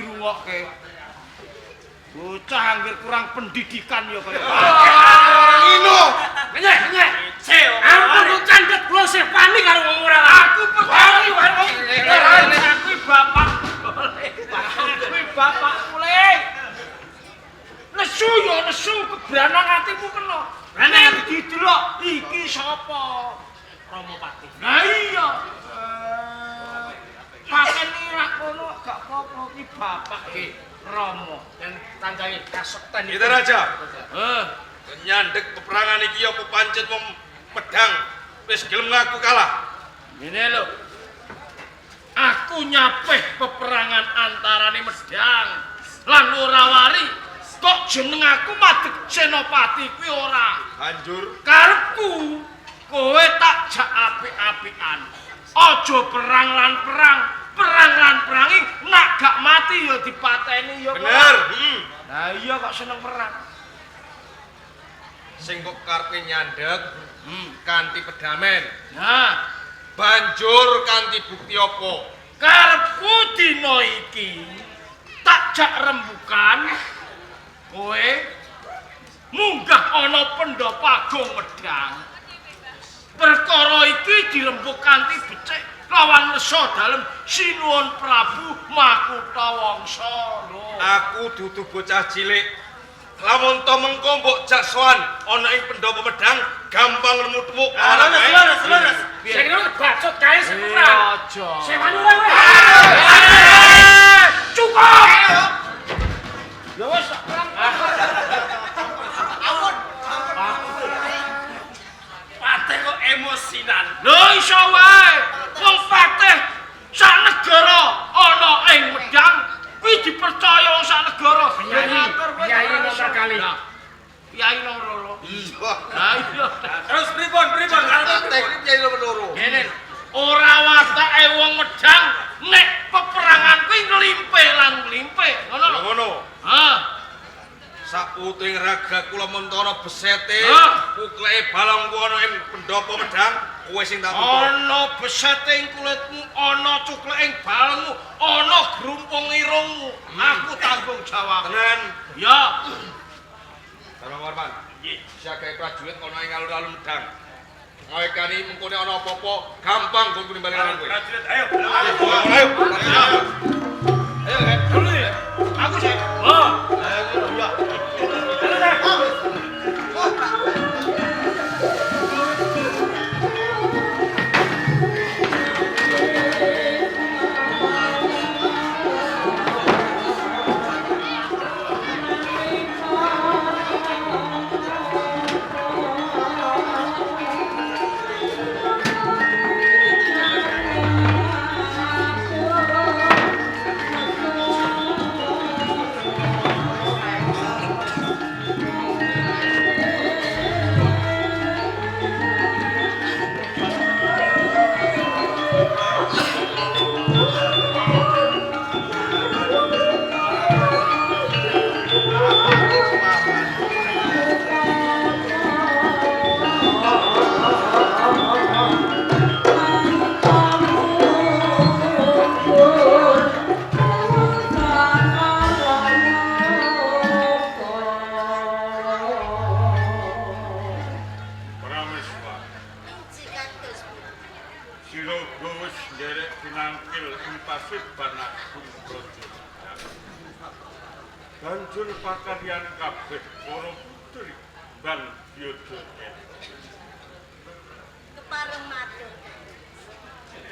Dirungokke. Bocah anggir kurang pendidikan ya kaya. Ngino. Nyek, nyek. Ampun kok candhet kula sih panik karo wong ora. Aku pegawai warung. Aku bapak. Aku bapak kule. Nesu ya nesu kebranang atimu kena. Nek didelok iki sapa? Romo Patih. Lah iya. Paken ora kono gak apa-apa iki bapak ki Romo. Dan tandai kasekten Kita raja. Heh. Nyandek peperangan iki apa pancet wong Medang wis gelem ngaku kalah. Ngene lho. Aku nyapeh peperangan antarane Medang lan Wurawari. Kok jeneng aku madeg Senopati kuwi ora. Banjur Karepku kowe tak jak apik-apikan. Aja perang lan perang, perang lan perangi nak gak mati ya dipateni ya. Bener. Heeh. Lah iya kok seneng perang. Sing kok karepe nyandek kanthi pedamen. Nah, Banjur kanthi bukti apa? Karepku dina iki tak jak rembukan kowe munggah ana Pandhapa Agung Medang. Perkara iki dirembug kanthi becik lawan resa dalem Sinuwun Prabu Makutha Wangsa. Lho. Aku dudu bocah cilik. Lamun to mengko mbok jak sowan ana ing Pandhapa Medang gampang nemu tuwuk. Leres, leres, leres. Sing ngono bacut kae sing ora. Aja. Sing wani ora kowe. Cukup. Ya wis tak perang. Patih kok emosinan. Lho iso wae. Wong Patih sak negara ana ing Medang kuwi dipercaya wong sak negara. Piyayi, piyayi nomor kali. Piyayi nomor loro. Iya. Lah iya. Terus pripun, pripun karepe Patih iki piye nomor loro? Ngene. Ora watake wong Medang nek peperangan kuwi nglimpe lan nglimpe. Ngono Lho lho. ngono. Hah. Saputing raga kula mentana besete, Hah? kukleke balongku ana ing Pandhapa Medang, kowe sing tak tutur. Ana besete ing kulitmu, ana cuklek ing balengmu, ana grumpung irungmu. Aku tanggung jawab. Tenan. Ya. Darma Warman. Nggih. Siagae prajurit ana ing alun-alun Medang. Ngawekani mengkone ana apa-apa, gampang nggonku nimbali karo kowe. Prajurit, ayo. Ayo, ayo. Ayo, ayo. Aku sih. Oh. Ayo ya. Prameswa, Inci kados pundi? Siroga wis nderek pinangkil ing Paseban Agung Praja. Banjur pakaryan kabeh para putri ban Yodya. Kepareng matur.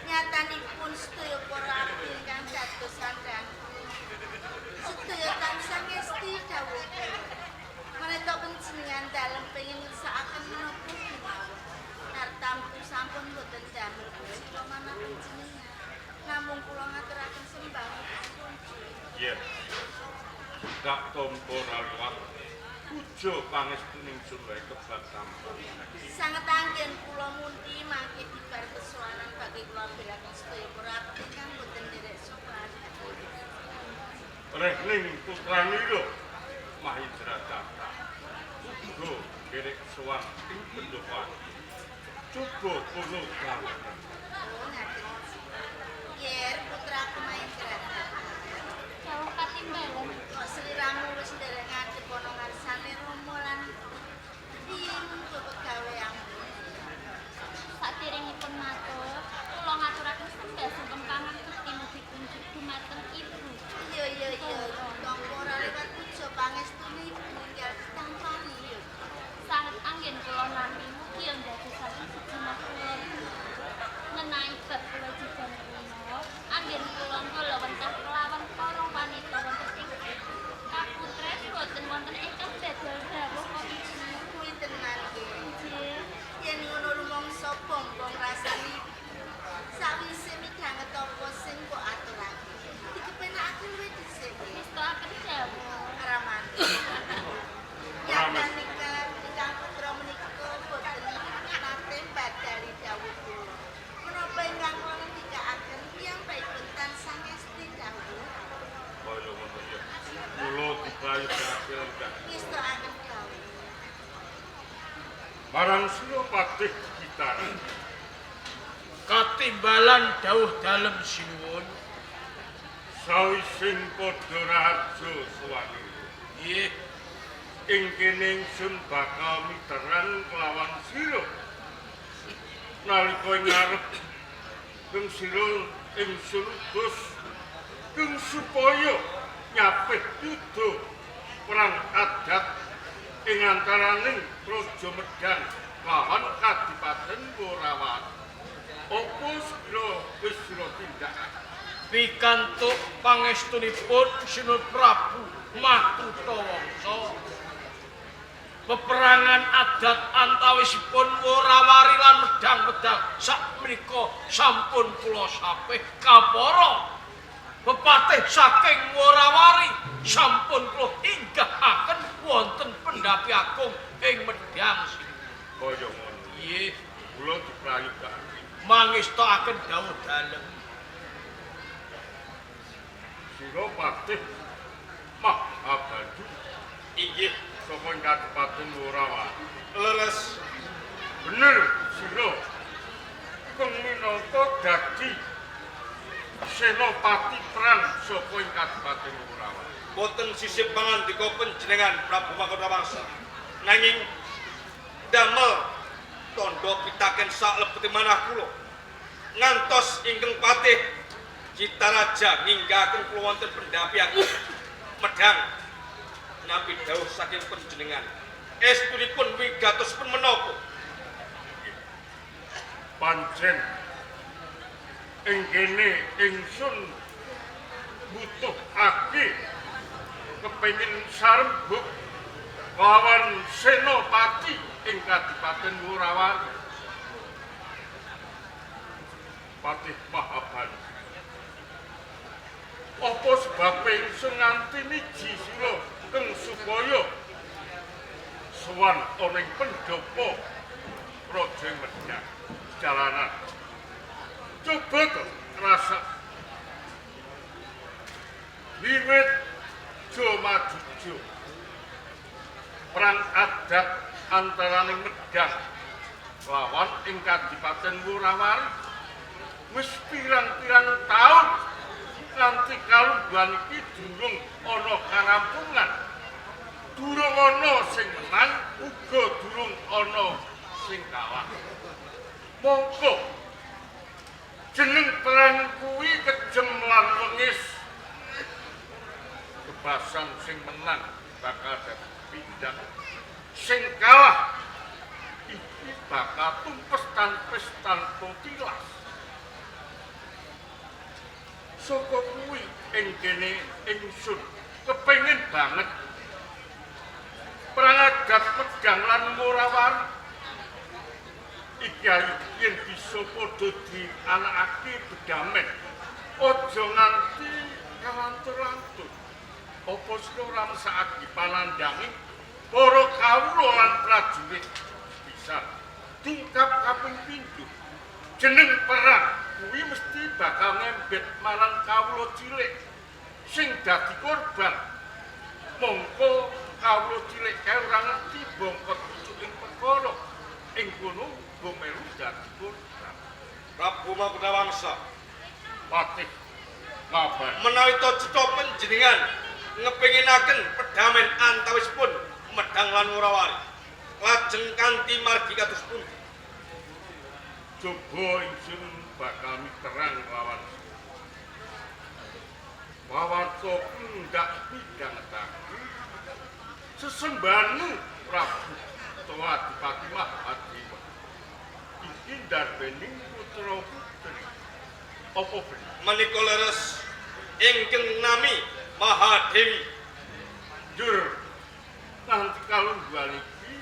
Nyatanipun sedaya para abdi ingkang dados sandang. Sedaya tansah ngesti dawuh. Menika panjenengan dalem pengin ngersakaken menapa kemawon. Kartampu sampun boten damel puji manah panjenengan. Namung kula ngaturaken sembah nuwun. Yen tak tampa rawat puja pangestuning sun wae kebat tampa. Sanget anggen kula mundi mangke dibar kesowanan bagi kula belaken sedaya para abdi ingkang boten nderek sowan. Rehning putranira Mahindra Tata. Uga nderek sowan ing pendhapa. Coba kono dalem. Oh, ngaten. Yer putraku Mahendra. Dawuh. Diprayogake lenggah. Ngestokaken dawuh. Marang sira Patih Gitara. Katimbalan dawuh dalem sinuwun. Sawising padha raharja suwane. Nggih. Ing kene ingsun bakal miteran kelawan sira. Nalika ing ngarep keng sira ingsun utus keng supaya nyapih yuda perang adat ing antaraning Praja Medang lawan Kadipaten Wurawari. Apa sira wis sira tindakake? Pikantuk pangestunipun Sinuwun Prabu Makutha Wangsa. Peperangan adat antawisipun Wurawari lan Medang-medang sakmenika sampun kula sapih kapara. Pepatih saking Wurawari sampun kula inggahaken wonten pendhapi agung ing Medang. Kaya ngono. Nggih, Kula diprayogake. Mangestokaken dawuh dalem. Sira Patih Mahabandu. Inggih, Saka ing Kadipaten Wurawari. leres. Bener sira keng minangka dadi senopati perang saka ing Kadipaten Wurawari. Boten sisih pangandika panjenengan Prabu Makutha Wangsa. Nanging damel tandha pitaken saklebete manah kula. Ngantos ingkang patih Citaraja nginggahaken kula wonten pendhapi agung Medang nampi dawuh saking panjenengan. Estunipun wigatosipun menapa? Pancen ing kene ingsun butuhake kepengin sarembug lawan senopati ing Kadipaten Wurawari. Patih Mahabandu. Apa sebabe ingsun nganti miji sira keng supaya sowan ana ing pendhapa Praja Medang jalanan. Coba to rasa wiwit jo majujo perang adat antaraning Medang lawan ing Kadipaten Wurawari wis pirang-pirang taun nganti kalungguhan iki durung ana karampungan, durung ana sing menang, uga durung ana sing kalah. Mongko jeneng perang kuwi kejem lan wengis. Kebasan sing menang bakal dadi pindang, sing kalah iki bakal tumpes tanpes tanpa tilas. Saka kuwi ing kene ingsun kepengin banget perang adat Medang lan Wurawari iki ayo yen bisa padha dianakake bedamen, aja nganti kalantur-lantur. Apa sira ora mesakake panandhange para kawula lan prajurit bisa dungkap kaping pindho. Jeneng perang kuwi mesti bakal ngembet marang kawula cilik sing dadi korban. Mongko kawula cilik kae ora ngerti bongkot pucuk ing perkara ing kono uga melu dadi korban. Prabu Makutha Wangsa, Patih Mahabandu. menawi to cetha panjenengan ngepenginaken pedamen antawisipun Medang lan Wurawari, lajeng kanthi margi kados pundi? Coba ingsun bakal miterang lawan sira. Pawarta ndak midhangetake sesembahanmu Prabu utawa Adipati Mahadewa. Iki ndarbeni putra putri. Apa bener? Menika leres ingkang nami Mahadewi. Njur nganti kalungguhan iki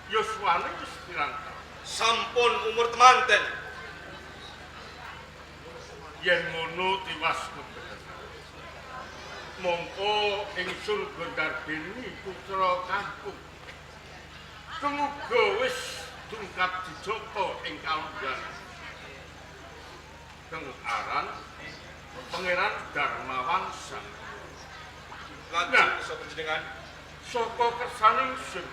yuswane wis pirang taun? Sampun umur temanten. Yen ngono tiwas kebeneran. Mongko ingsun gondarbeni putra kakung. Keng uga wis dungkap jejaka ing kalungguhan. Keng aran Pangeran Dharmawangsa. Lajeng kersa panjenengan Saka kersane ingsun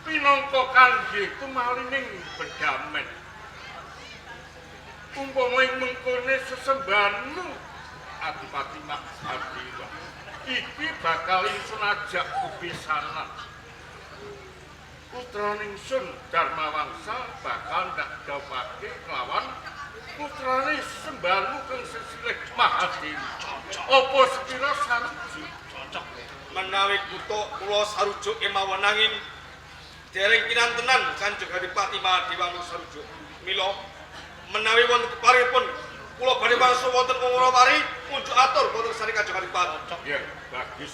pinangka kangge kumalining bedamen. Umpama ing mengkone sesembahanmu Adipati Mahadewa iki bakal ingsun ajak bebesanan. Putrane ingsun Darmawangsa bakal ndak dhawuhake kelawan putrane sembahanmu kang sesilih Mahadewi. Apa sekira sarujuk? Cocok. Menawi kutha kula sarujuk kemawon nanging dereng kinantenan Kanjeng Adipati Mahadewa mung sarujuk. Mila menawi wonten keparipun kula badhe wangsul wonten Wangurawari kunjuk atur wonten sari Kanjeng Adipati. Ya, bagus.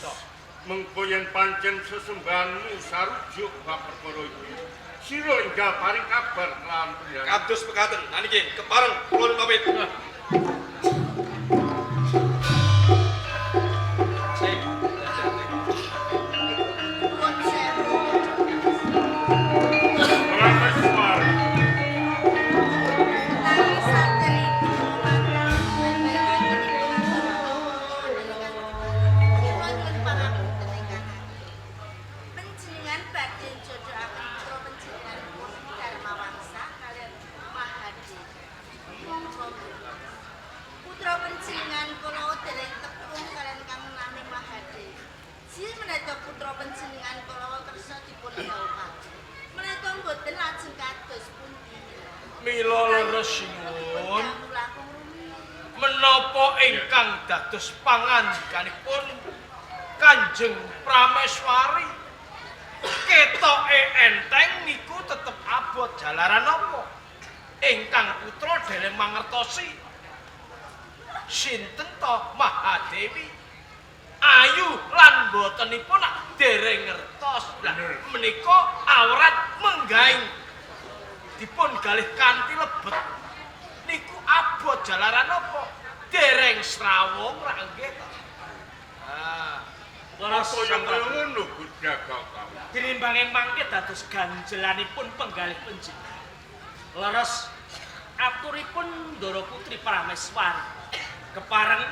Mengko yen pancen sesembahanmu sarujuk bab perkara iki, sira enggal paring kabar lan priyan. Kados mekaten. Nah niki kepareng kula pamit. Nuwun sewu. Prameswari, Nanging saderengipun pangapunten ingkang ageng. Panjenengan badhe njodohaken putra panjenenganipun Darmawangsa kaliyan Mahadewi. Monggo. Putra panjenengan kula dereng tepung kaliyan kang nami Mahadewi. Ji menawi putra panjenengan kula kersa dipun dhawuhaken. Menawi mboten lajeng kados pundi. Mila leres sinuwun. Langkung rumiyin. Menapa ingkang dados pangandikanipun Kanjeng Prameswari? Ketoke enteng niku tetep abot jalaran apa? Ingkang putra dereng mangertosi. Sinten to Mahadewi? Ayu lan botenipun dereng ngertos. Lah menika awrat menggaing dipun galih kanthi lebet. Niku abot jalaran apa? Dereng srawung ra nggih to. Ah, Leres apa Sang yang Prabu. ngono Gurda Gautama? Tinimbang mangke dados ganjelanipun penggalih panjenengan. Leres aturipun Ndara Putri Prameswari. Kepareng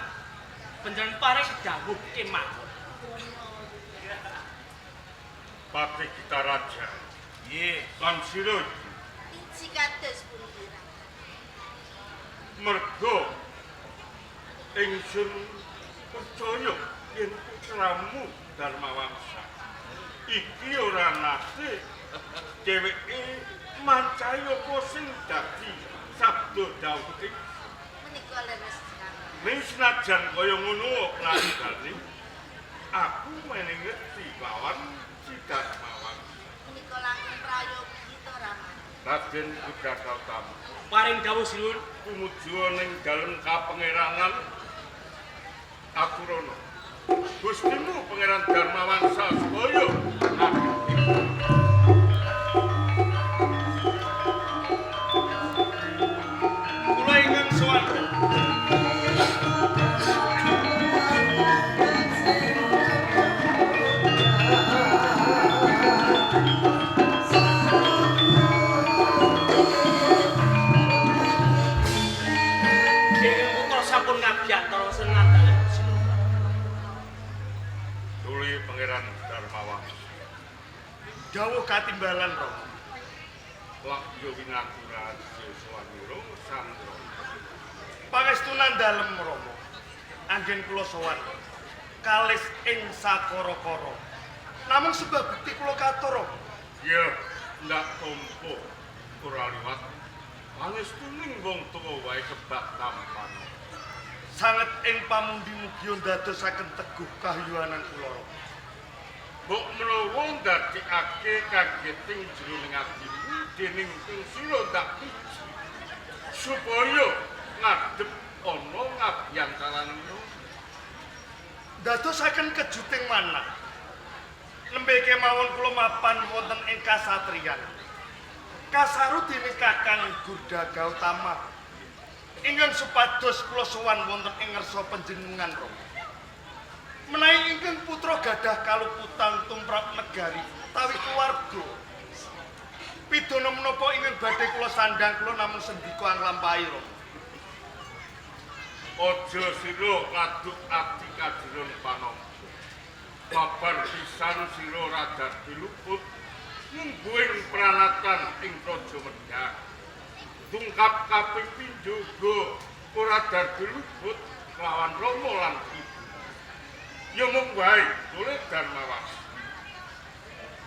panjenengan paring dawuh kemawon. Patih Gita Raja, nggih. lan sira iki Inji kados pundi Rama? merga ingsun percaya yen putramu Darmawangsa iki ora nate dheweke mancahi apa sing dadi sabda dawuh ingsun. Menika leres Rama. Ning senajan kaya ngono pradane aku meneh ngerti lawan si Darmawangsa. Menika langkung prayogi to Rama. Raden Buddha Gautama Paring dawuh sinuwun. tumuju ning dalem kapangeranan aturana Gustimu Pangeran Darmawangsa supaya ngadhepi. Kula ingkang sowan. Ingkang putra sampun ngabiyantara wonten dalem sinuwun. Tuli Pangeran Darmawangsa Dawuh katimbalan Rama. lak yo winakura sowanira sandra. Pangestunan dalem Rama. Anggen kula sowan kalis ing sakara-kara. Namung sebab bukti kula katur Rama. Ya ndak tompo ora liwat pangestuning wong tuwa wae kebak tampane. Sanget ing pamundi mugi ndadosaken teguh kahiyuanan kula Rama. Mbok menawa ndadekake kageting jroning atimu dening ing sira ndak puji supaya ngadep ana ngabiyantaraning Ndadosaken kejuting manah. Nembe kemawon kula mapan wonten ing kasatriyan. Kasaru dening Kakang Gurda Gautama. Ingkang supados kula sowan wonten ing ngarsa panjenengan Rama. Menawi ingkang putra gadah kaluputan tumrap negari utawi keluarga. Pidana menapa ingkang badhe kula sandhang kula namung sendika anglampahi Rama. Aja sira ngaduk ati kajeron panampa. Babar pisan sira Radardi luput mungguing pranatan ing Praja Medhang. Dungkap kaping pindho uga ora dardi luput kelawan Rama lan ibu. Ya mung wae Tole Darmawangsa.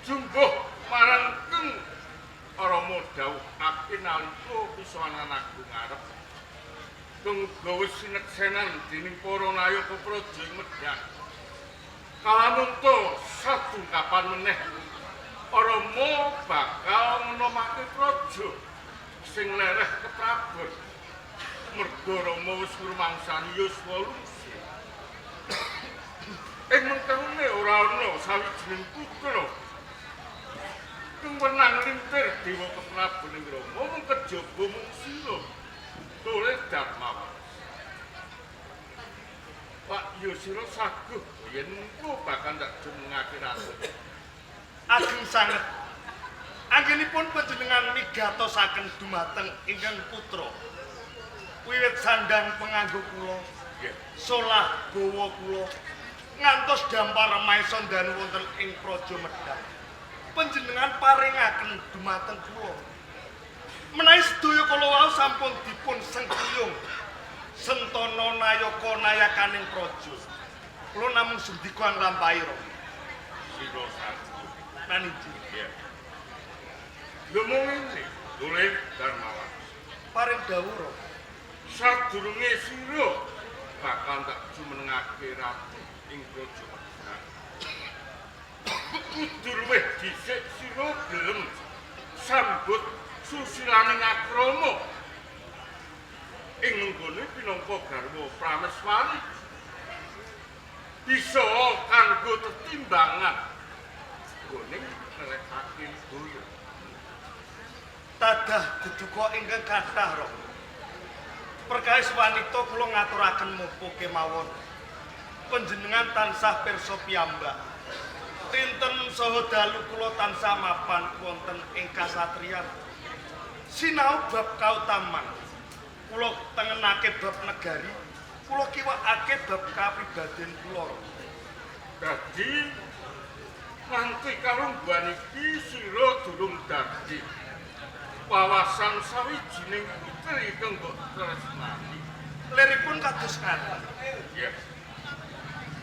Jumbuh marang keng Rama dawuhake nalika pisowanan agung arep. Keng uga wis sineksenan dening para nayaka praja ing Medhang. Kalamunta sadungkapan meneh Rama bakal ngenomake praja sing lereh keprabon. Merga Rama wis ngrumangsani yuswa lungsi. Ing mengkene ora ana sawijining putra kang wenang lintir dewa keprabon ing Rama mung kejaba mung sira Tole Darmawangsa. Pak yo sira saguh yen mengko bakal ndak jumenengake ratu. Ageng sanget. Anggenipun panjenengan migatosaken dumateng ingkang putra. Wiwit sandang penganggo kula, Nggih. solah gawa kula ngantos dampar maesa ndanu wonten ing Praja Medhang. Panjenengan paringaken dumateng kula. Menawi sedaya kala wau sampun dipun sengkuyung sentana nayaka nayakaning praja. Kula namung sendika nglampahi Rama. Sira saguh. Naniji Iya. Lho mung ngene, Tole Darmawangsa. paring dawuh Rama. Sadurunge sira bakal tak jumenengake ratu ing Praja Medhang. Kudu luwih dhisik sira gelem sambut susilaning akrama ing nggone pinangka garwa prameswari. Bisa kanggo tetimbangan nggone nglekake boyo. Tadah deduka ingkang kathah Rama. Perkawis wanita kula ngaturaken mopo kemawon. Panjenengan tansah pirsa piyambak. Dinten saha dalu kula tansah mapan wonten ing kasatriyan. Sinau bab kautaman. Kula tengenake bab negari, kula kiwakake bab kapribaden kula. Dadi nganti kalungguhan iki sira durung dadi wawasan sawijining putri kang mbok tresnani. Liripun kados ngaten. Iya.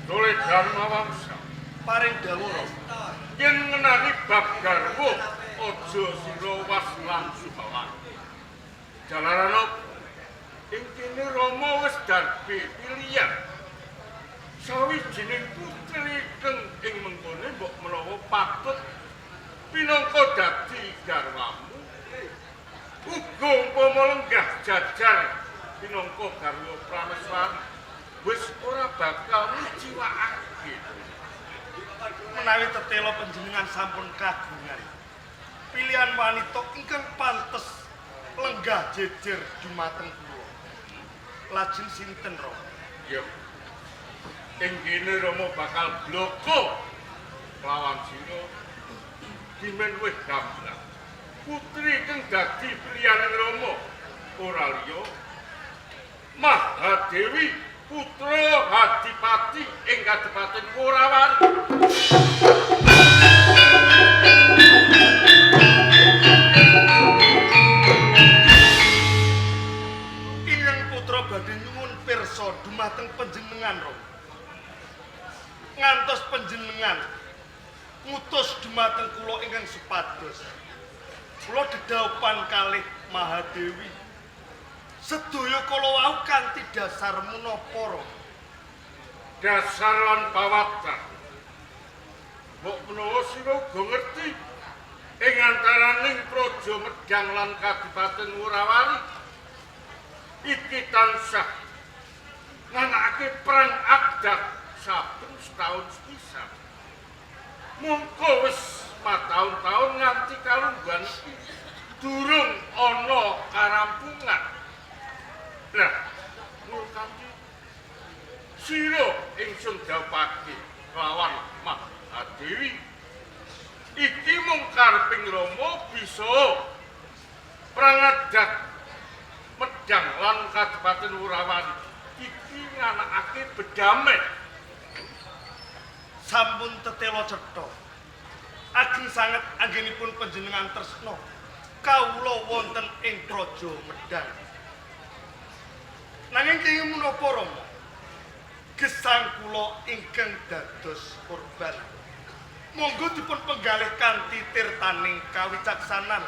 Tole Darmawangsa, Paring dawuh Rama. yen ngenani bab garwa aja sira was lan subawan. Jalaran apa? Ing kene Rama wis darbi pilihan. Sawijining putri kang ing mengkone mbok menawa patut pinangka dadi garwamu. Uga umpama lenggah jajar pinangka garwa prameswari wis ora bakal ngeciwakake. Menawi tetela panjenengan sampun kagungan pilihan wanita ingkang pantes lenggah jejer dumateng kula. Lajeng sinten Rama? Ya. Ing kene Rama bakal bloko lawan sira dimen wis gamblang. Putri kang dadi pilihaning Rama ora liya Mahadewi putra Hadipati ing Kadipaten Wurawari. Ingkang putra badhe nyuwun pirsa dumateng panjenengan Rama. Ngantos panjenengan ngutus dumateng kula ingkang supados kula dedhaupan kalih Mahadewi. Sedaya kala wau kanthi dasar menapa Rama? Dasar lan pawatar. Mbok menawa sira uga ngerti ing antaraning Praja Medhang lan Kadipaten Wurawari iki tansah nganakake perang adat saben setahun sepisan. Mungko wis mataun-taun nganti kalungguhan iki durung ana karampungan. Lah, kanthi sira ingsun dawuhake kelawan Mahadewi iki mung kareping Rama bisa perang adat Medhang lan Kadipaten Wurawari iki nganakake bedamai. Sampun tetela cetha. Ageng sanget anggenipun panjenengan tresna kawula wonten ing Praja Medang. Nanging kenging menapa Rama? Gesang kula ingkang dados korban. Monggo dipun penggalih kanthi tirtaning kawicaksanan.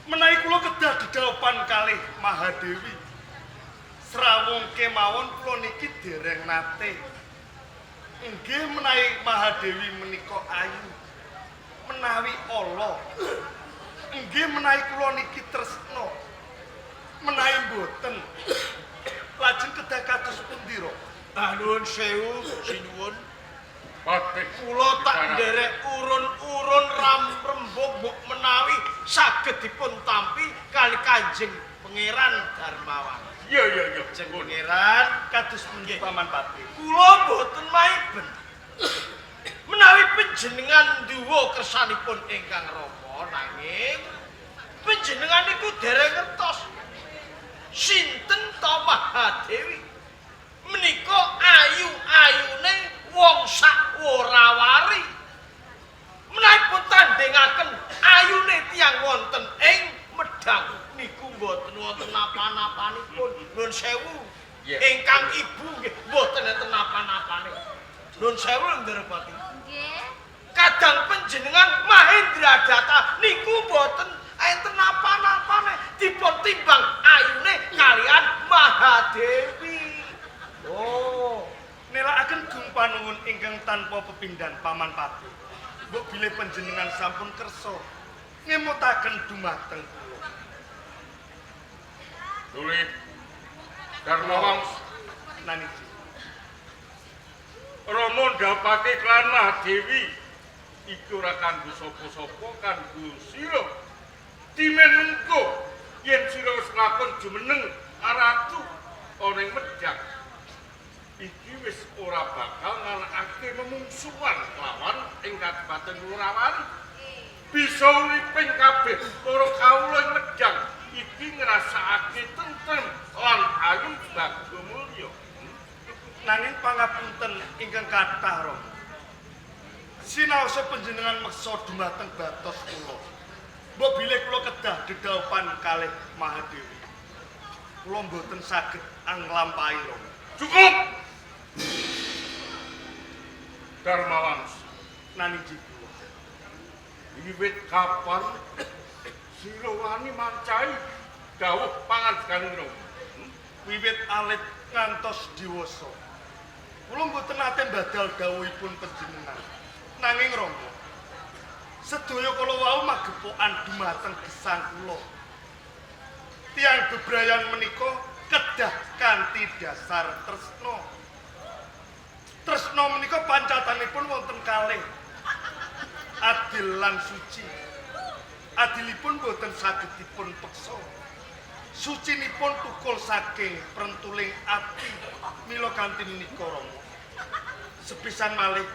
Menawi kula kedah dedhaupan kalih Mahadewi. Srawung kemawon kula niki dereng nate. Inggih menawi Mahadewi menika ayu. Menawi ala. Inggih menawi kula niki tresna. Menawi mboten. Lajeng kedah kados pundi, Rama? Ah nuwun sewu, sinuwun. Patih Kula tak nderek urun-urun ram rembug mbok menawi saged dipun tampi kali Kanjeng Pangeran Darmawan. Iya iya iya. Kanjeng Pangeran Kados pundi Paman Patih? Kula mboten maiben. Menawi panjenengan nduwa kersanipun ingkang rama nanging panjenengan niku dereng ngertos sinten ta Mahadewi. Menika ayu-ayune wong sak worawari. Menawi pun tandingaken ayune tiyang wonten ing Medang niku mboten wonten napa-napanipun. Nuwun sewu. Ingkang ibu nggih mboten enten napa-napane. Nuwun sewu Ndrawati. Nggih. Kadang panjenengan Mahendra Data niku mboten enten napa-napane dipun timbang ayune kalian Mahadewi. Oh, nelakaken gung panuwun ingkang tanpa pepindhan Paman Patih. Mbok bilih panjenengan sampun kersa ngemutaken dumateng kula. Tuli Darmawangsa Naniji. Rama ndapake klan Mahadewi iki ora kanggo sapa-sapa kanggo sira. Dimen mengko yen sira wis lakon jumeneng aratu ana ing Medang. Iki wis ora bakal nganakake memungsuhan lawan ing Kadipaten Wurawari. Bisa uriping kabeh para kawula ing Medang iki ngrasakake tentrem lan ayem bagya mulya. Nanging pangapunten ingkang kathah Rama. Sinaosa panjenengan meksa dumateng batos kula. Mbok bilih kula kedah dedhaupan kalih Mahadewi. Kula mboten saged anglampahi Rama. Cukup. Darmawangsa, Naniji kula. wiwit kapan sira wani mancai dawuh pangandikaning Rama? Wiwit alit ngantos dewasa. Kula mboten nate mbadal dawuhipun panjenengan. Nanging Rama, sedaya kala wau magepokan dumateng gesang kula. Tiyang bebrayan menika kedah kanthi dasar tresna. Tresna menika pancatanipun wonten kalih. Adil lan suci. Adilipun boten saged dipun peksa. Sucinipun tukul saking prentuling ati. Mila kanthi menika Rama. Sepisan malih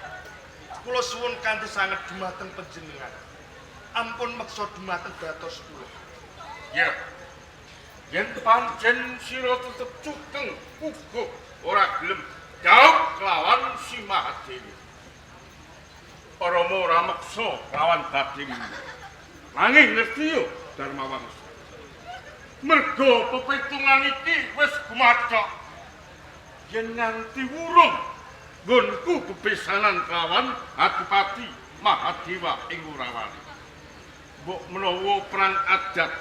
kula suwun kanthi sanget dumateng panjenengan. Ampun meksa dumateng batos kula. Ya. Yen pancen sira tetep cukeng uga ora gelem dhaup kelawan Si Mahadewi. Rama ora meksa kelawan batin. Nanging ngerti yo Darmawangsa. Merga pepitungan iki wis gumathok. Yen nganti wurung nggonku bebesanan kelawan Adipati Mahadewa ing Wurawari. Mbok menawa perang adat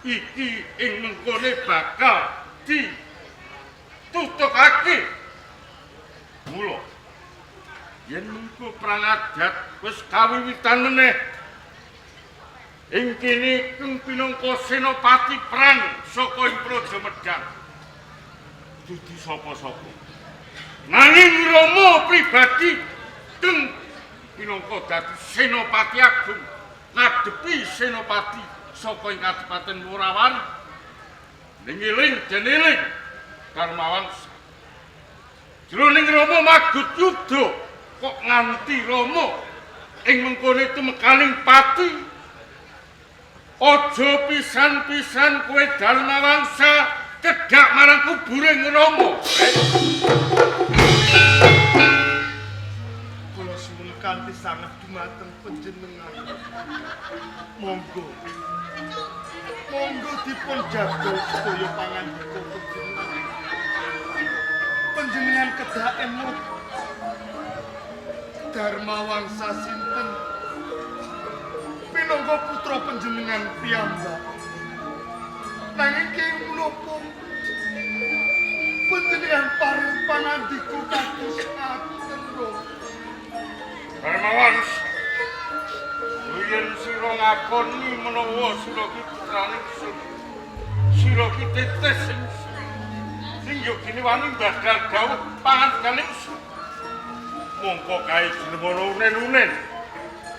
iki ing mengkone bakal ditutukake. Mula yen mengko perang adat wis kawiwitan meneh ing kene keng pinangka senopati perang saka ing Praja Medang. Dudu sapa-sapa. Nanging Rama pribadi keng pinangka dadi senopati agung ngadepi senopati saka ing Kadipaten Wurawari. Ning eling den eling Darmawangsa. Jroning Rama magut yuda kok nganti Rama ing mengkone tumekaning pati. Aja pisan-pisan kowe Darmawangsa cedhak marang kubure Rama. kanthi sanget dumateng panjenengan. Monggo. Monggo dipun jaga sedaya pangandika panjenengan. Panjenengan kedah emut Dharmawangsa sinten pinangka putra panjenengan piyambak. Nanging kenging menapa panjenengan paring pangandika kados ngaten lho. Dharmawangsa, yen sira ngakoni menawa sira ki putrane ingsun, sira ki tetes ingsun. Sing yogine wani mbadal dawuh pangandikane ingsun. Mongko kae jeneng unen-unen.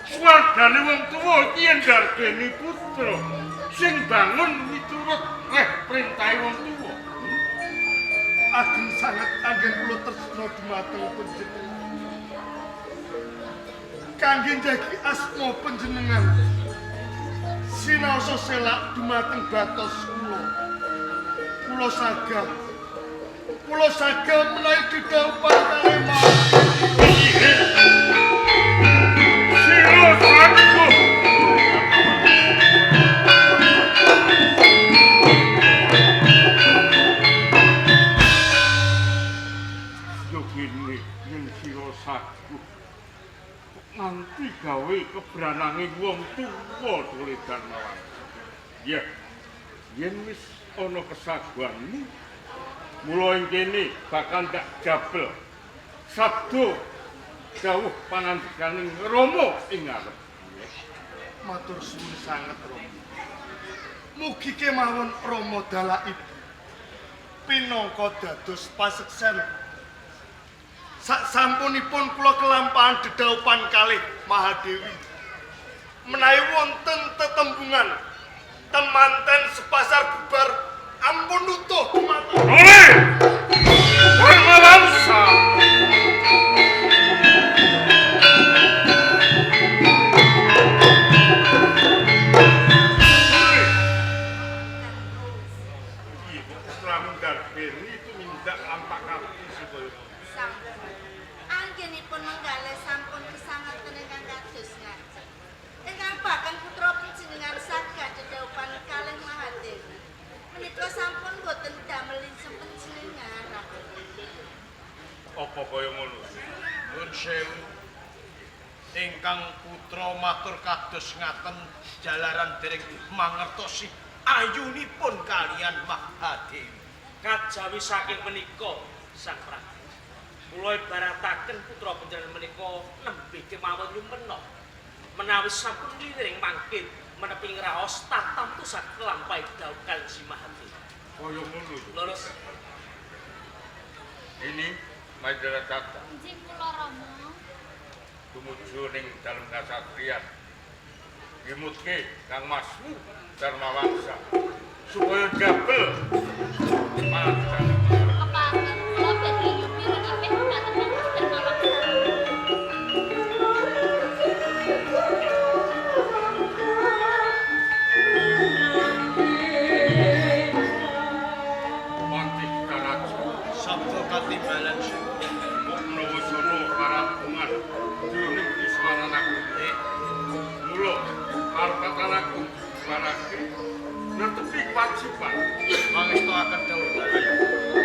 Swargane wong tuwa iki yen ndarbeni putra sing bangun miturut reh perintahe wong tuwa. Ageng sanget anggen kula tresna dumateng panjenengan. Kangge njagi asma panjenengan sinaosa selak dumateng batos kula. Kula sagah. Kula sagah menawi didhawuhi kalih Sira saguh. Yogine yen sira saguh nganti gawe kebranange wong tuwa Dole Dharmawangsa. Ya, yen wis ana kesaguhanmu, mula ing kene bakal ndak jabel sabda dawuh pangandikaning Rama ing ngarep. Matur suwun sanget Rama. Mugi kemawon Rama dalah ibu pinangka dados paseksen. Sak sampunipun kula kelampahan dedhaupan kalih Mahadewi. Menawi wonten tetembungan temanten sepasar bubar ampun nutuh dumateng. Dole Dharmawangsa. Putramu Darbeni itu minta ampak kaki supaya Sampun. Anggenipun menggalih sampun kesangaken ingkang kados ngaten. Ingkang bahkan putra panjenengan sagah dedhaupan kalih Mahadewi. Menika sampun boten damel panjenengan. Apa kaya ngono? Nuwun sewu. Ingkang putra matur kados ngaten jalaran dereng mangertosi ayunipun kalian Mahadewi. Kajawi saking menika Sang Prabu. Kula ibarataken putra panjenengan menika nembe kemawon nyumena. Menawi sampun liring mangkin menepi ngraos tatamtu saged lampahi dawuh kaliyan Si Mahadewi. Kaya ngono. Leres. Ini Mahendra Tata Injih kula Rama. tumuju ning dalem kasatriyan. Ngemutke Kang Masmu Dharmawangsa supaya jabel pangandikane. Kepangen kula badhe nyupir ipih dhumateng Kang Mas Dharmawangsa. Patih Daraja Sabda katimbalan mbok menawa sono parapungan jroning iswaran aku. Mula parpatan aku barake netepi kewajiban mangestoaken dawuh dalem.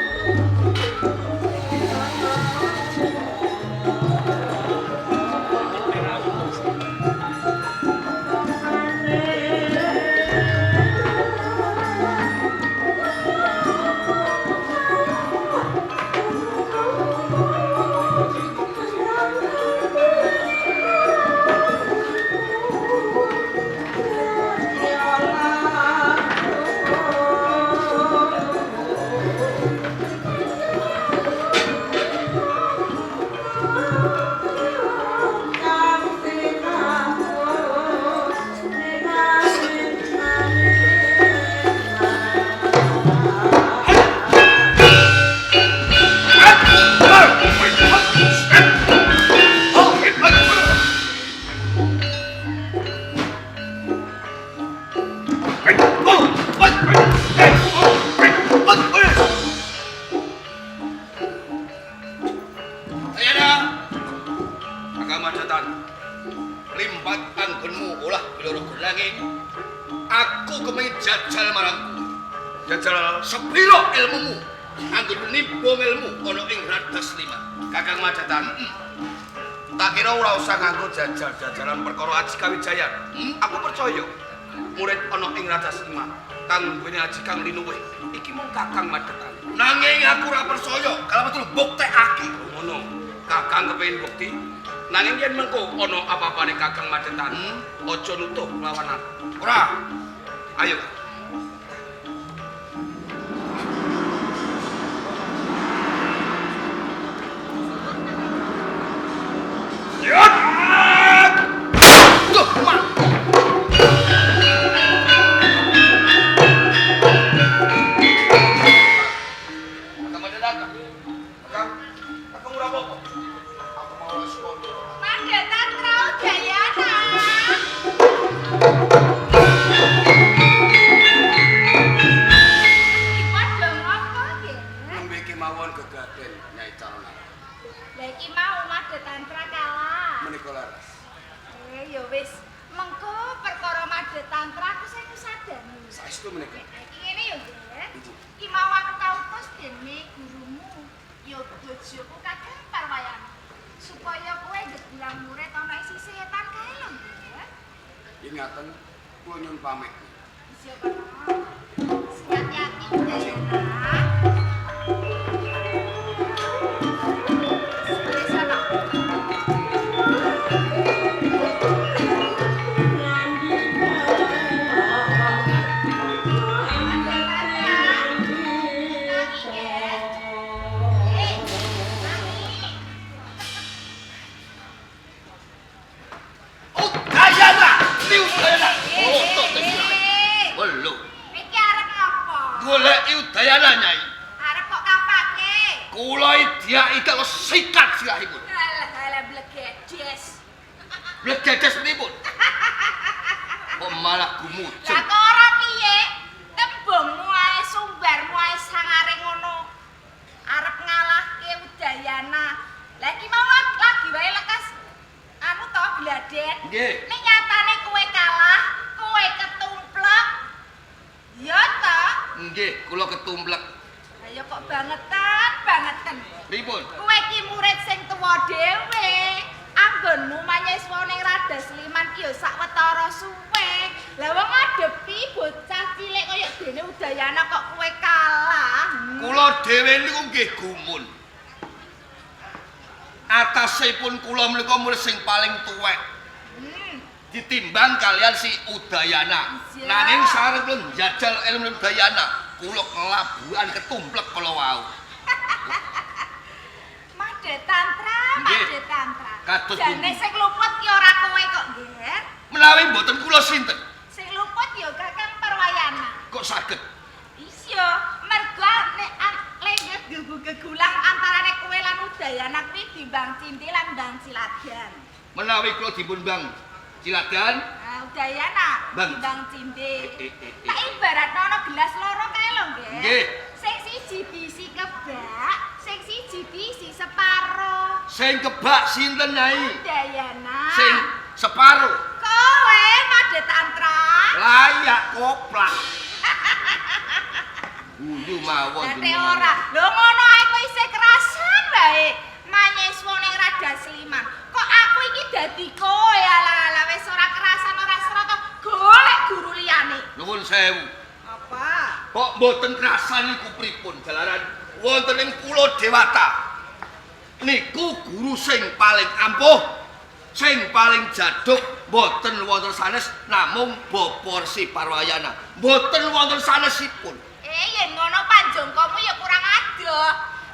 Madetan. Limpat anggonmu olah biloro nanging aku kepengin jajal marang kowe. Jajal Sepiro ilmumu? Anggonmu nimbung ilmu ana ing Radas Lima. Kakang Madetan. Tak kira ora usah nganggo jajal-jajalan perkara Aji Kawijayan. Aku percaya murid ana ing Radas Lima kang duweni aji kang linuwih. Iki mung Kakang Madetan. Nanging aku ora percaya kalau betul buktekake. Ngono. Kakang kepengin bukti. Nanging yen mengko ana apa-apane Kakang Madetan, aja nutuh lawan aku. Ora. Ayo. Duh, mak. Kakang Madetan. Kakang, kakang ora apa-apa. Aku mau wis kono. Madetan Traudayana. Iki padha ngopo nggih? Nembe kemawon gegaden Nyai Carana. Lah iki mau Madetantra kalah. Menika laras. Eh ya wis, mengko perkara Madetantra aku sing kusadani. Saestu menika. Iki ngene ya, Nggih. Iki mau aku tau tos dene gurumu, ya bojoku Kakang Parwayana. Supaya kowe ngegulang murid ana ing sisih etan kae lho, Nggih. Ingaten kula nyuwun pamit. Iya, Pak. Sing hati-hati Udayana. Wis ana. Udayana, ni Udayana. Oh, tok Welo. Iki arep ngopo? Goleki Udayana, Nyai. Arep kok kapake? Kula idiak kok sikat sirahipun. Alah alah blegedes. Blegedes pripun? Kok malah gumujeng. Lah kok ora piye? Tembungmu ae sumbarmu ae sangare ngono. Arep ngalahke Udayana. Lah iki mau lagi wae lekas anu to gladen. Nggih. Ning nyatane kowe kalah, kowe ketumplek. Ya to? Nggih, kula ketumplek. Lah ya kok bangetan, bangetan. Pripun? Kowe iki murid sing tuwa dhewe. Anggonmu manyeswa ning Radas Liman ki ya sawetara suwe. Lah wong ngadepi bocah cilik kaya dene Udayana kok kowe kalah. Kula dhewe niku nggih gumun. Atasipun kula menika murid sing paling tuwek. Ditimbang kalian si Udayana. Iya. Nanging sareng kula njajal ilmu Udayana, kula kelabuhan ketumplek kala wau. Madetantra, Nggih. Madetantra. Kados Jane pundi? sing luput ki ora kowe kok, Nger. Menawi mboten kula sinten? Sing luput ya Kakang Parwayana. Kok saged? Iya, mergo nek lenggah gegulang antarane kowe lan Udayana kuwi dimbang Cinti lan Bang Ciladan. Menawi kula dipun Bang Ciladan, Nah, Udayana Bang. dimbang Cinti. Eh. Tak ibaratno ana gelas loro kae lho, nggih. Nggih. Sing siji diisi kebak, sing siji diisi separo. Sing kebak sinten Nyai? Udayana. Sing separo kowe Madetantra. layak koplak. Guyu mawon. Dadi ora. Lho ngono ae kok isih kerasan wae. Manyeswa ning Radas Liman. Kok aku iki dadi kowe ala-ala wis ora kerasan ora serata golek guru liyane. Nuwun sewu. Apa? Kok mboten krasan niku pripun jalaran wonten ing Pulo Dewata. Niku guru sing paling ampuh, sing paling jaduk, mboten wonten sanes namung Bapak Resi Parwayana. Mboten wonten sanesipun. Eh yen ngono panjangkamu ya kurang adoh.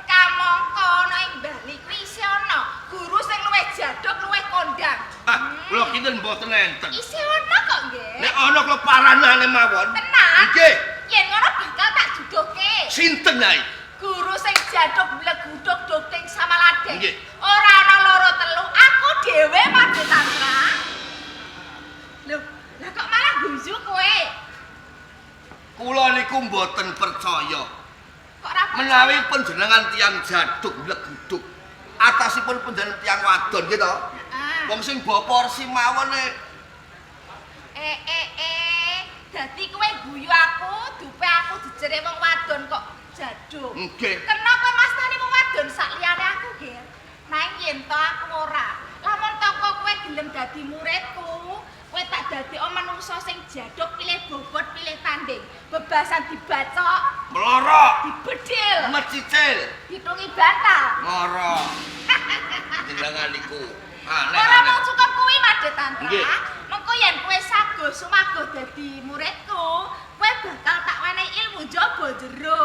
Kamangka ana ing Bali kuwi isih ana guru sing luwih jaduk, luwih kondang. Ah, kula kinten mboten enten. Isih ana kok nggih. Nek ana kula paranane mawon. Tenan? Nggih. Yen ngono bakal tak judohke. Sinten Nyai? Guru sing jaduk bleguduk dukting samaladeng. Nggih. Ora ana loro telu, aku dhewe Madetantra. Lho, lah kok malah guyu kowe? Kula niku mboten percaya. Kok ora percaya? Menawi panjenengan tiyang jaduk bleguduk, atasipun panjenengan tiyang wadon nggih to? Heeh. Wong sing bawa porsi mawon e. Dadi kowe guyu aku, dupe aku jejere wong wadon kok jaduk. Nggih. Kena kowe mastani wong wadon sak liyane aku, Ger. Nanging yen to aku ora. Lamun toko kowe gelem dadi muridku, kowe tak dadekno manungsa sing jaduk pilih bobot, pilih tanding. Bebasan dibacok, Melorok, dibedil, mecicil, ditungi bantal. Ngoro. Jenengan niku. Aneh. Ora mung cukup kuwi Made Tantra. Nggih. Mengko yen kowe sago sumago dadi muridku, kowe bakal tak wenehi ilmu njaba jero.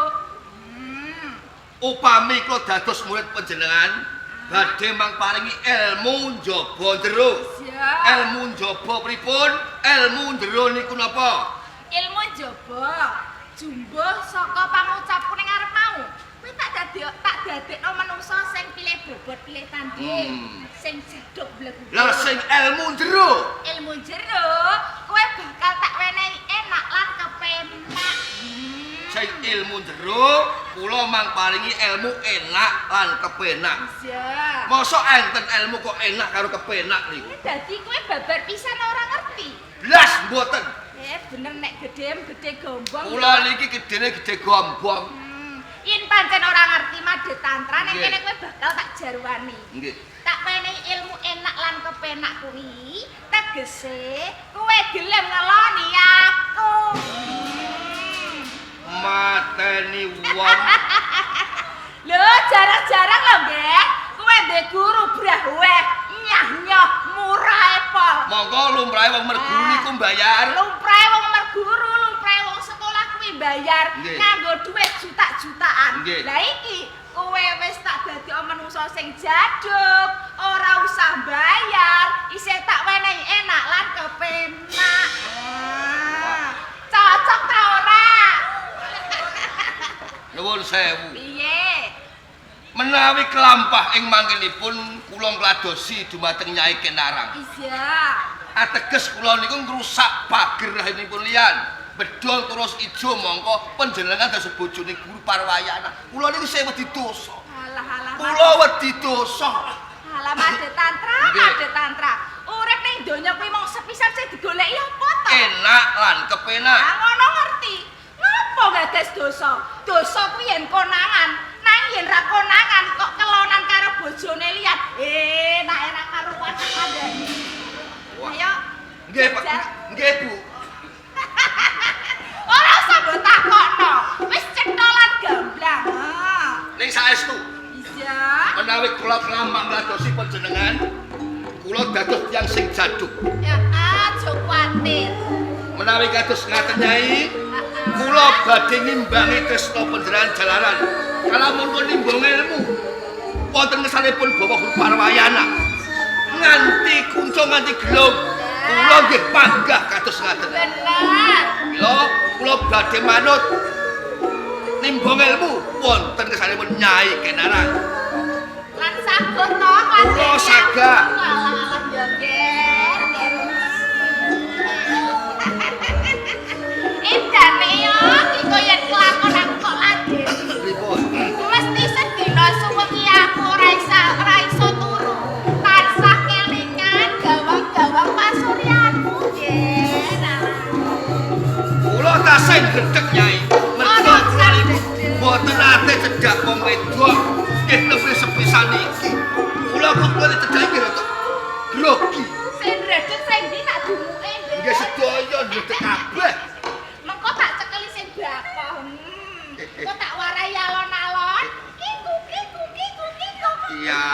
Upami kula dados murid panjenengan, badhe mangparingi ilmu njaba jero. Iya. Ilmu njaba pripun? Ilmu jero niku napa? Ilmu njaba jumbuh saka pangucapku ning arep mau. Kuwi tak dadekno manungsa sing pilih bobot, pilih tanding, sing jaduk blegu. Lah sing ilmu jero, ilmu jero, kowe bakal tak wenehi enak lan kepenak. Sing ilmu jero, kula mangparingi ilmu enak lan kepenak. Iya. Mosok enten ilmu kok enak karo kepenak niku? Dadi kowe babar pisan ora ngerti. Blas mboten. Bener nek gedhe gombong. Kula niki gedene gedhe gombong. Yen pancen ora ngerti Made Tantra ning kene kowe bakal tak jarwani. Nggih. Tak wenehi ilmu enak lan kepenak kuwi, tegese kowe gelem ngeloni aku. Mateni wong. Lho, jarang-jarang lho nggih. Kowe ndek guru brahweh, nyah-nyoh murah pol. Monggo lumrahe wong merguru niku mbayar. Lumrahe wong merguru, lumrahe wong sekolah kuwi mbayar nganggo dhuwit juta-jutaan. Lah iki kowe wis tak dadi manungsa sing jaduk, ora usah bayar, isih tak wenehi enak lan kepenak. Cocok ta ora? Nuwun sewu. Piye? Menawi kelampah ing mangkenipun kula ngladosi dumateng Nyai Kenarang. Iya. Ateges kula niku ngrusak pager rahinipun liyan. Bedol terus ijo mongko panjenengan dados bojone guru Parwayana. Kula niku sing wedi dosa. Alah alah. Kula wedi dosa. Alah Made Tantra, Made Tantra. Urip ning donya kuwi mung sepisan sing digoleki apa to? Enak lan kepenak. Ah ngono ngerti. Ngopo gagas dosa? Dosa kuwi yen konangan. Nanging yen ra konangan kok kelonan karo bojone liyan. Enak-enak karuan kandhani. Ayo. Nggih, Pak. Nggih, Bu. Ora usah mbok takokno. Wis cetholan gamblang. Ning saestu. Iya. Menawi kula kelamak ngladosi panjenengan, kula dados tiyang sing jaduk. Ya, aja kuwatir. Menawi kados ngaten Nyai, kula badhe ngimbangi tresna panjenengan jalaran. Kalamun pun nimbang ilmu wonten ngesanipun Bapak Guru Parwayana. Nganti kunca nganti gelung, kula nggih panggah kados ngaten. Bener. Mila kula badhe manut nimbang ilmu wonten kesanipun Nyai Kenarang. Lan saguh to, kula sagah. Alah ya, Ger. Edane yo iki koyo kelakon aku kok lagi. Pripun? Mesti sedina suwengi aku ora iso turu. Tansah kelingan gawang-gawang pasuryanmu, Ger. Kula tasih gedhek Nyai. Mergo kula niku mboten nate cedhak wong wedok. Nggih nembe sepisan iki. Kula kok kula cedhak iki rada grogi. Sing ndredeg sing ndi tak dumuke, Ger. Nggih sedaya ndredeg kabeh. Mengko tak cekeli sing bakoh. Kok tak warai alon-alon. Kiku kiku kiku kiku. Iya,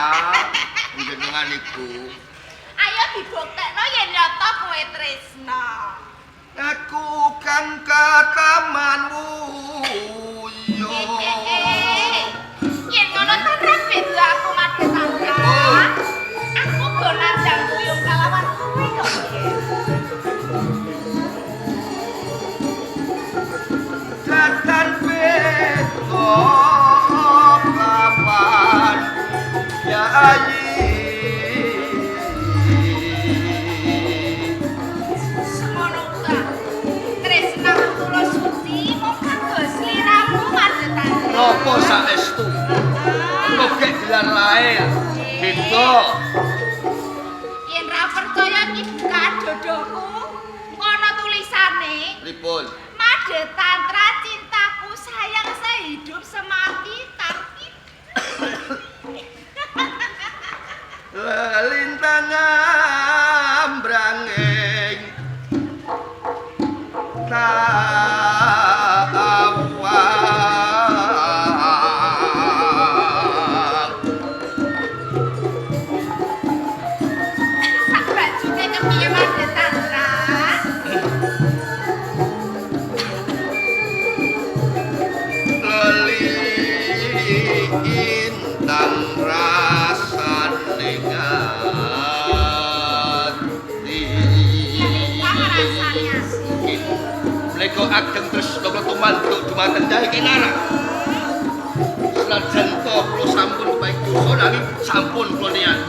jenengan iku. Ayo dibuktekno yen nyata kowe tresna. Aku kang kataman wuyo. Yen ngono ta beda aku Made Tantra. Aku go nandang kuyung kalawan kowe kok. Datan beto kapan Nyai. Semono ta. Tresnaku tulus suci mung kanggo sliramu Made Tantra. Napa saestu? Kok gelar lae. Beda. Yen Pripun? Made Tantra cintaku sayang sehidup semati tapi lelintang ambranging tawang. Sak bajune kepiye Made Tantra? Lelintang rasane ati. Lelintang rasane ati. Mleko ageng tresna kula tumantuk dumateng Nyai Kinara. Senajan to kula sampun baik dosa nanging sampun kula niat.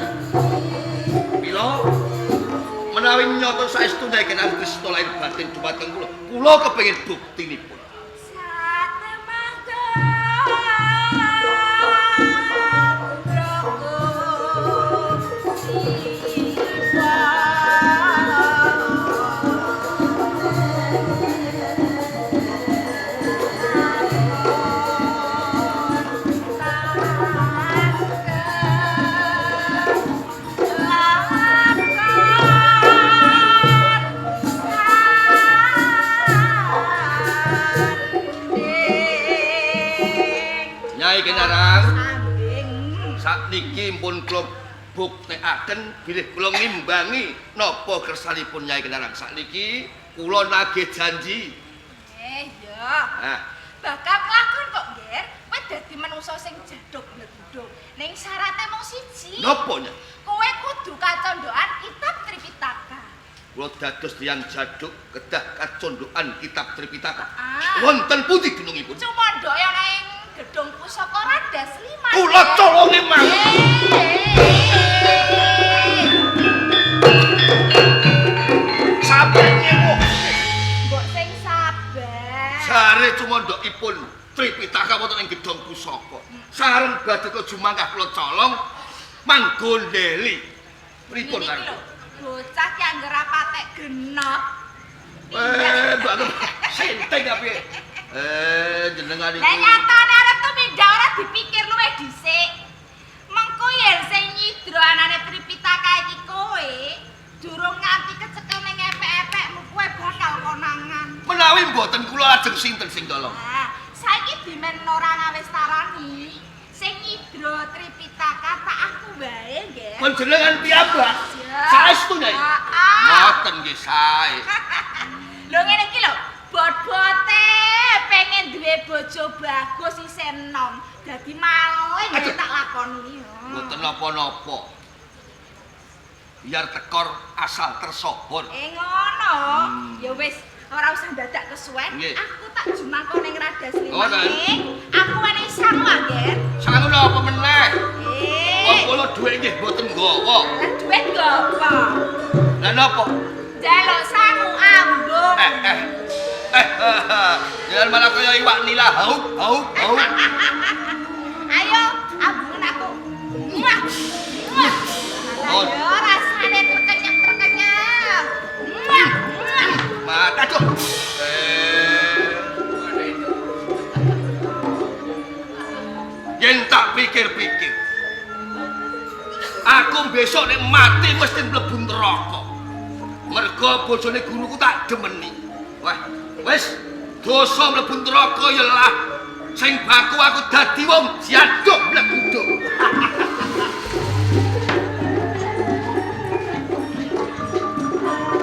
Mila menawi nyata saestu Nyai Kinara tresna lahir batin dumateng kula, kula kepengin buktinipun. Nyai Kinarang, sakniki pun kula buktekaken bilih kula ngimbangi napa kersanipun Nyai Kinarang. Sakniki kula nagih janji. Ya. Nah, Bakal kelakon kok, Nger. Kowe dadi manungsa sing jaduk bleduduk. Ning syarate mung siji. Napa, Nyai? Kowe kudu kacondokan kitab Tripitaka. Kula dados tiyang jaduk kedah kacondokan kitab Tripitaka. Ah. Wonten pundi gunungipun? Cumondoke ana ing gedung pusaka Radas Lima. Kula colonge mang. Sampe nyewo. Mbok sing sabar. Jare cumondokipun Tripitaka wonten ing gedung pusaka. Sareng badhe kula jumangkah kula colong manggondeli. Pripun Ngene iki lho, bocah ki anggere patek genep. Mbak senteng apa piye? Jenengan Lah iku. nyatane arep tumindak ora dipikir luwih dhisik. Mengko yen sing nyidra anane Tripitaka iki kowe, durung nganti kecekel ning epek-epekmu kowe bakal konangan. Menawi mboten kula lajeng sinten sing colong? Nah, saiki dimen ora ngawestarani. Sing nyidra Tripitaka tak aku wae, nggih. Panjenengan piyambak. Ya. Saestu, Nyai. Heeh. Ngoten nggih sae. Lho ngene iki lho, bot-bote pengen duwe bojo bagus isih enom. Dadi maling Aduh. tak lakoni. Mboten napa-napa. Biar tekor asal tersohor. Ngono. Ya wis, ora usah dadak kesuwen. Nggih. Aku tak jumangko ning Radas Ngoten. Limane. Aku wenehi sangu, Angger. Sangu napa meneh? Wong Eh, kula dhuwit nggih mboten nggawa. lah duit nggo apa? Lah napa? Njaluk sangu ambung. Eh eh. Eh, jangan malah kaya iwak nila hauk hauk hauk. Ayo, ambungen aku. Muah. Muah. Oh. Ayo rasane terkenyek-terkenyek. Muah. Muah. Mata aduh. Yen tak pikir-pikir. Aku besok nek mati mesti mlebu neraka. Mergo bojone guruku tak demeni. Wah, wis dosa mlebu neraka ya lah. Sing baku aku dadi wong jaduk mlebu.